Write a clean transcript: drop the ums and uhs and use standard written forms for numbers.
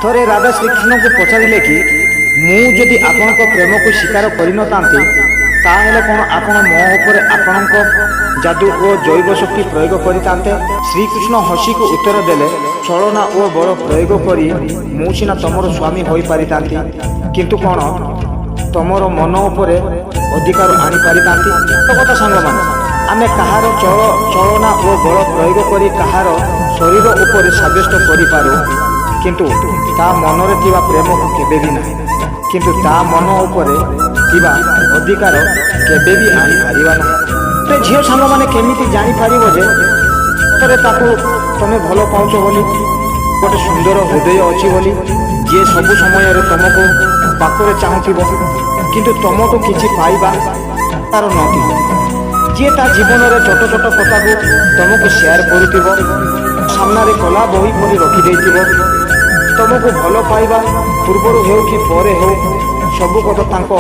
ଥରେ ରାଧା ଶ୍ରୀକୃଷ୍ଣଙ୍କୁ ପଚାରିଲେ କି, ମୁଁ ଯଦି ଆପଣଙ୍କ ପ୍ରେମକୁ ସ୍ୱୀକାର କରିନଥାନ୍ତି, ତାହେଲେ କ'ଣ ଆପଣ ମୋ ଉପରେ ଆପଣଙ୍କ ଯାଦୁ ଓ ଦୈବ ଶକ୍ତି ପ୍ରୟୋଗ କରିଥାନ୍ତେ? ଶ୍ରୀକୃଷ୍ଣ ହସିକୁ ଉତ୍ତର ଦେଲେ, ଛଳନା ଓ ବଳ ପ୍ରୟୋଗ କରି ମୁଁ ସିନା ତମର ସ୍ୱାମୀ ହୋଇପାରିଥାନ୍ତି, କିନ୍ତୁ କ'ଣ ତମର ମନ ଉପରେ ଅଧିକାର ଆଣିପାରିଥାନ୍ତି? କଥା ସାଙ୍ଗମାନେ, ଆମେ କାହାର ଛଳନା ଓ ବଳ ପ୍ରୟୋଗ କରି କାହାର ଶରୀର ଉପରେ ସାବ୍ୟସ୍ତ କରିପାରୁ, କିନ୍ତୁ ତା ମନରେ ଥିବା ପ୍ରେମକୁ କେବେ ବି ନାହିଁ। କିନ୍ତୁ ତା ମନ ଉପରେ ଥିବା ଅଧିକାର କେବେ ବି ଆଣିପାରିବା ନାହିଁ। ଗୋଟେ ଝିଅ, ସାଙ୍ଗମାନେ, କେମିତି ଜାଣିପାରିବ ଯେ ସତରେ ତାକୁ ତମେ ଭଲ ପାଉଛ ବୋଲି? ଗୋଟେ ସୁନ୍ଦର ହୃଦୟ ଅଛି ବୋଲି, ଯିଏ ସବୁ ସମୟରେ ତମକୁ ପାଖରେ ଚାହୁଁଥିବ, କିନ୍ତୁ ତମଠୁ କିଛି ପାଇବା ତାର ନଥିବ। ଯିଏ ତା ଜୀବନରେ ଛୋଟ ଛୋଟ କଥାକୁ ତମକୁ ସେୟାର କରୁଥିବ, ସାମ୍ନାରେ କଲା ବହି ପରି ରଖିଦେଇଥିବ। ତମକୁ ଭଲ ପାଇବା ପୂର୍ବରୁ ହେଉ କି ପରେ ହେଉ, ସବୁ କଥା ତାଙ୍କ